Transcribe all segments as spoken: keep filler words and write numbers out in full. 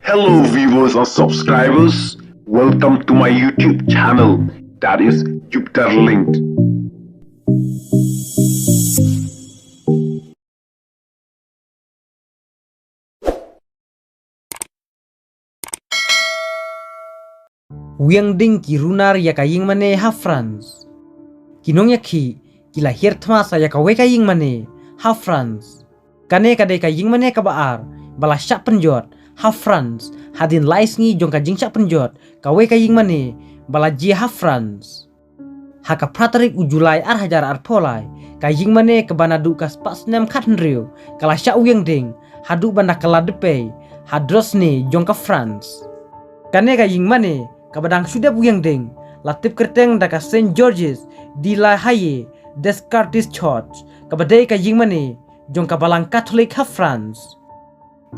Hello, viewers and subscribers. Welcome to my YouTube channel, that is Jupiter Linked. Wiang ding ki runar ïa ka ïingmane ha France. Ki nongïakhih ki la hiar thma sa ïa kawei ka ïingmane ha France. Kane ka dei ka ïingmane kaba ar ba la shah pynjot ha France hadien lai sngi jong ka jingshah pynjot kawei ka ïingmane ba la jia ha France. Ha ka phra tarik u July ar hajar arphew lai, ka ïingmane kaba naduh ka spah snem khathynriew ka la shah wiang ding haduh ban da ka la dpei ha Dresde jong ka France. Kane ka ïingmane kaba dang shu dep wiang ding la tip kyrteng da ka Saint George's de la Haie Descartes Church, kaba dei ka ïingmane jong ka Balang Katholik ha France.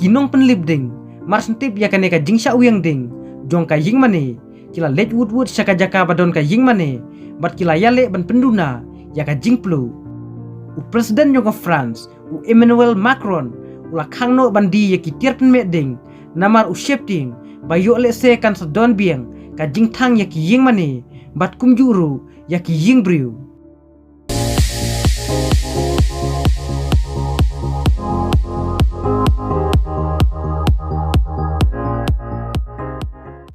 Ki nongpynlip ding mar shen tip ïa kane ka jingshah wiang ding jong ka ïingmane, ki la leit wut wut sha ka jaka ba don ka ïingmane bad ki la ïaleh ban pynduna ïa ka jingpluh. U President jong ka France, u Emmanuel Macron, u la khang noh ban die ïa ki tiar pynmih ding, namar u sheptieng ba ïoh lehse kan sa don biang ka jingthang ïa ki ïingmane bad kumjuh ruh ïa ki ïingbriew.